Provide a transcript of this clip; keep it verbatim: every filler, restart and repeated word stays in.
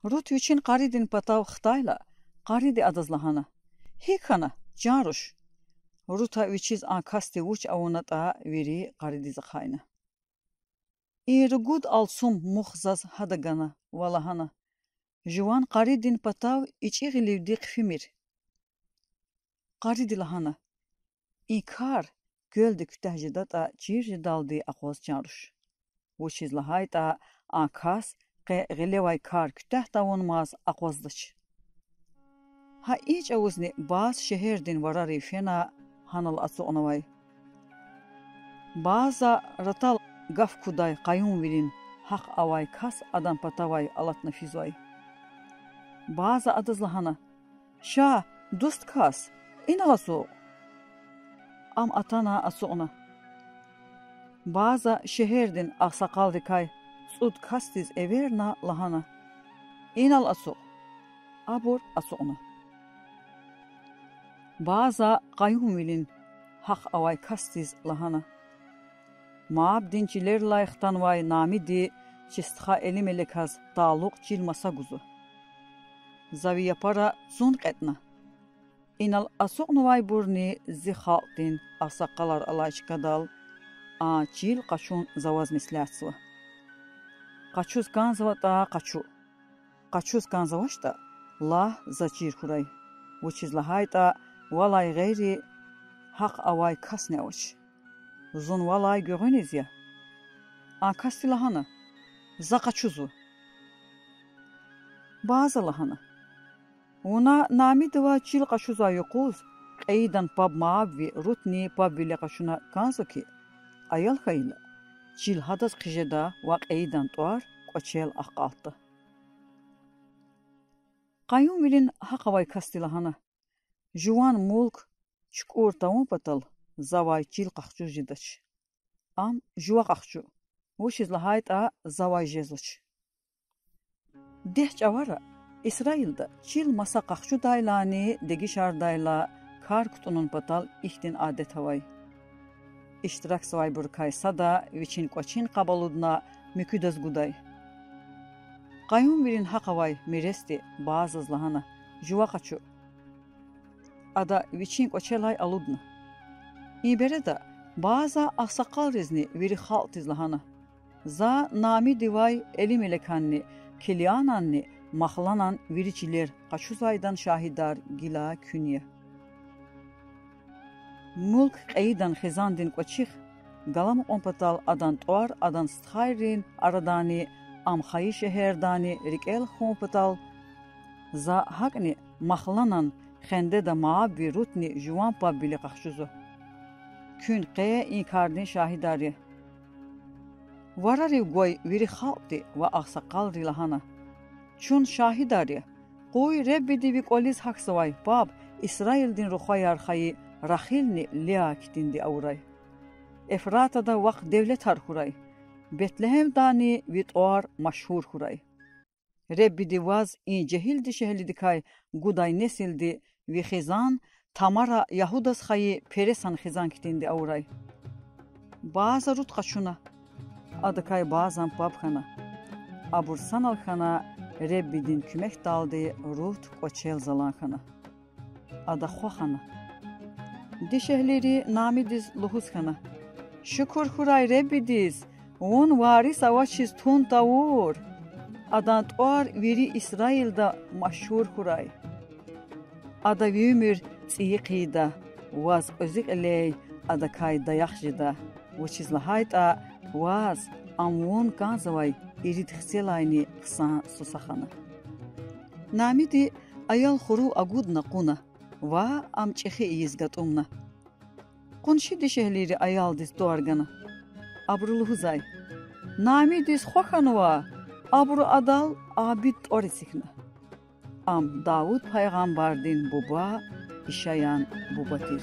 Рут вичин къаридин патав хтайла, къариди адаз лагьана: ГьикӀ хьана, чан руш? Рута вичиз а касди вуч авунатӀа вири къаридиз ахъайна. И ругуд алцум мух заз гьада гана ва лагьана: Жуван къаридин патав ичӀи гъиливди хъфимир. Къариди лагьана: И кар квелди куьтягь жедатӀа чир жедалди акъваз, чан руш. Вучиз лагьайтӀа а кас къе гъилевай кар куьтягь тавунмаз акъваздач. Гьа и чӀавузни Бааз шегьердин варарив фена, гьанал ацукьнавай. Бааза ратал гаф кудай къаюмвилин гьахъ авай кас адан патавай алатна физвай. Бааза адаз лагьана: Ша, дуст кас, инал ацукь. Ам атана ацукьна. Бааза шегьердин агъсакъалрикай цӀуд касдиз эверна, лагьана: Инал ацукь. Абур ацукьна. Бааза къаюмвилин гьахъ авай касдиз лагьана: Моабдин чилерилай хтанвай Наамиди чи стха Элимелеказ талукь чил маса гузва. За ви япара цун кьетӀна. Инал ацукьнавайбурни зи халкьдин агъсакъалар алай чкадал а чил къачун за ваз меслятзава. Къачуз кӀанзаватӀа, къачу. Къачуз кӀанзавачтӀа, лагь, заз чир хьурай, вучиз лагьайтӀа валай гъейри гьахъ авай касни авач. Зун валай гуьгъуьниз я. А касди лагьана: За къачузва. Бааза лагьана: Вуна Наамидивай чил къачузвай юкъуз кьейидан паб Моабви Рутни пабвиле къачуна кӀанзава хьи, аял хьайила, чил гьадаз хъижеда ва кьейидан тӀвар кӀвачел ахкьалтда. Къаюмвилин гьахъ авай касди лагьана: Жуван мулк чукӀур тавун патал завай чил къахчуз жедач. Ам жува къахчу, вучиз лагьайтӀа завай жезвач. Дегь чӀавара Исраилда чил маса къахчудайлани дегишардайла кар кутӀунун патал ихьтин адет авай: иштиракзавайбурукай сада вичин кӀвачин къаб алудна муькуьдаз гудай. Къаюмвилин гьахъ авай миресди Баазаз лагьана: Жува къачу. Ада вичин кӀвачелай алудна. И береда Бааза агъсакъалризни вири халкьдиз лагьана: За Наамидивай Элимелеканни, Килиананни Махланан вири чилер къачузвайдан шагьидар гила куьн я. Мулк кьейидан хизандин кӀвачихъ галамукьун патал адан тӀвар адан стхайрин арадани ам хайи шегьердани рикӀел хун патал, за гьакӀни Махланан хендеда Моабви Рутни жуван пабвиле къахчузва. Куьн къе и кардин шагьидар я. Варарив гвай вири халкьди ва агъсакъалри лагьана: Чун шагьидар я, къуй Реббиди ви кӀвализ гьахьзавай паб Исраилдин рухваяр хайи Рахилни Леа хьтинди авурай. Эфратада вахъ девлетар хьурай, Бетлегьемдани ви тӀвар машгьур хьурай. Реббиди ваз и жегьил дишегьлидикай гудай несилди ви хизан Тамара Ягьудаз хайи Пересан хизан хьтинди авурай. Бааза Рут къачуна. Адакай Баазан паб хьана. Абур санал хьана, Реббидин куьмекдалди Рут кӀвачел залан хьана. Ада хва хьана. Дишегьлийри Наамидиз лугьуз хьана: Шукур хьурай Реббидиз, вун варис авачиз тун тавур. Адан тӀвар вири Исраилда машгьур хьурай. Ада ви уьмуьр цӀийи хъийида, ваз кьуьзуь кьилей адакай даях жеда, вучиз лагьайтӀа ваз ам вун кӀанзавай ирид хцелайни хъсан суса хана. Наамиди аял хурув агудна кьуна ва ам чӀехи ийиз гатӀумна. Къунши дишегьлийри аялдиз тӀвар гана. Абуру лугьузвай: Наамидиз хва хьанва, абуру адал Абид тӀвар эцигна. Ам Давуд пайгъамбардин буба Ишаян буба тир.